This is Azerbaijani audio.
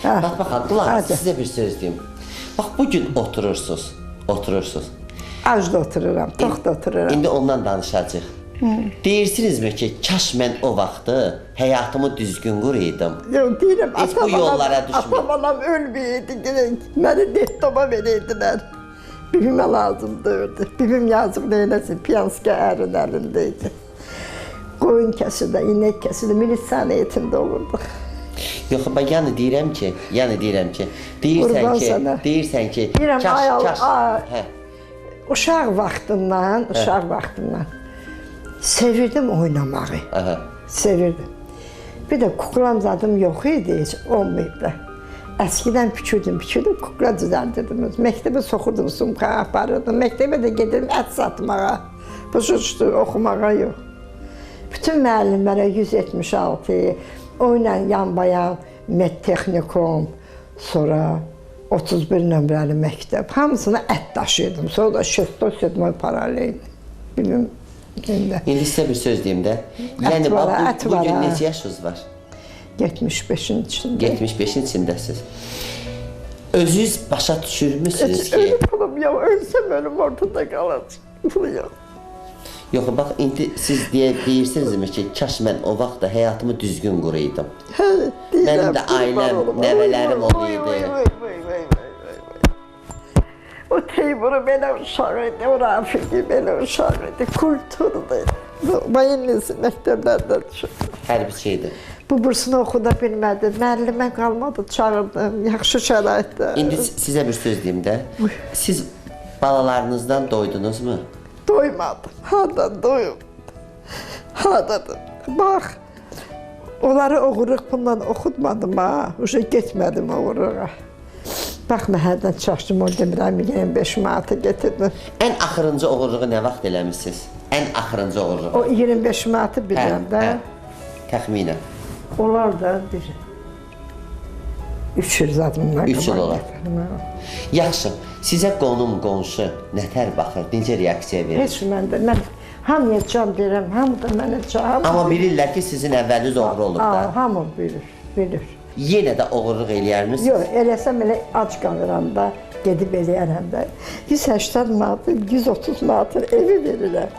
Bax, bax, qulaq, sizə bir söz deyim. Bax, bugün oturursunuz, oturursunuz. Ac da otururam, tox da otururam. İndi ondan danışacaq. Deyirsinizmi ki, kaş mən o vaxtı həyatımı düzgün quruyordum. Yox, deyirəm, heç bu yollara düşməyim. Atam anam ölməyəydi, məni dettoma verəydilər. Bibimə lazım deyirdi. Bibim yazıq neyləsin, piyanska ərin əlində idi. Qoyun kəsirdi, inək kəsirdi, militsiyanı etində olurdu. Yox, ben yəni deyirəm ki, deyirsən ki, deyirsən ki, deyirəm, kaş, uşaq vaxtından, sevirdim oynamağı, sevirdim. Bir də kuklam zadım yox idi, heç olmayıb da. Əskidən pükürdüm, kukla düzəldirdim. Məktəbə soxurdum, sumka aparırdım. Məktəbə də gedirdim ət satmağa, başa düşdü, oxumağa yox. Bütün müəllimlərə 176, o ilə yanbayan medtexnikum, sonra 31 nömrəli məktəb. Hamısına ət daşıyırdım. Sonra da 6-7 paralel. Bilmem, indi. İndi sizə bir söz deyim də. Yəni, bugün neçə yaşınız var? 75-in içində. 75-in içindəsiniz. Özünüz başa düşürmüsünüz ki... Ölüm pulum yox, ölsəm ölüm ortada qalacaq. Pul yox. Yox, bax, indi siz deyirsinizmi ki, kaş mən o vaxtda həyatımı düzgün quruyordum. Hə, deyirəm. Mənim də ailəm, nəvələrim olaydı. O Teymuru belə uşaq idi, o Rafiqi belə uşaq idi, kulturdu. Bayınlisi məktəblərdən düşürdü. Hərbiçi idi. Bu bursunu oxuda bilmədi, müəllimə qalmadı, çağırdım, yaxşı şəraitdə. İndi sizə bir söz deyim də, siz balalarınızdan doydunuzmu? Doymadım, hardan doyum, hardadır. Bax, onları oğurluq bundan oxutmadım ha, uşa getmədim oğurluğa. Bax, məhəldən çaşdım, o demirəm, 25 manatı getirdim. Ən axırıncı oğurluğu nə vaxt eləmişsiniz? Ən axırıncı oğurluğu. O 25 manatı bilirəm də. Təxminən. Onlar da bir 3 il zadımdan. 3 il olar. Yaxşı, sizə qonum, qonşu nətər baxır, necə reaksiya verir? Heç məndə, mən hamıya can deyirəm, hamı da mənə can. Amma bilirlər ki, sizin əvvəliniz oğru olub da. Hamı bilir, bilir. Yenə də oğurluq eləyərmisiniz? Yox, eləsəm elə ac qalıram da, gedib eləyərəm də. 180 manatı, 130 manatın evi verirəm.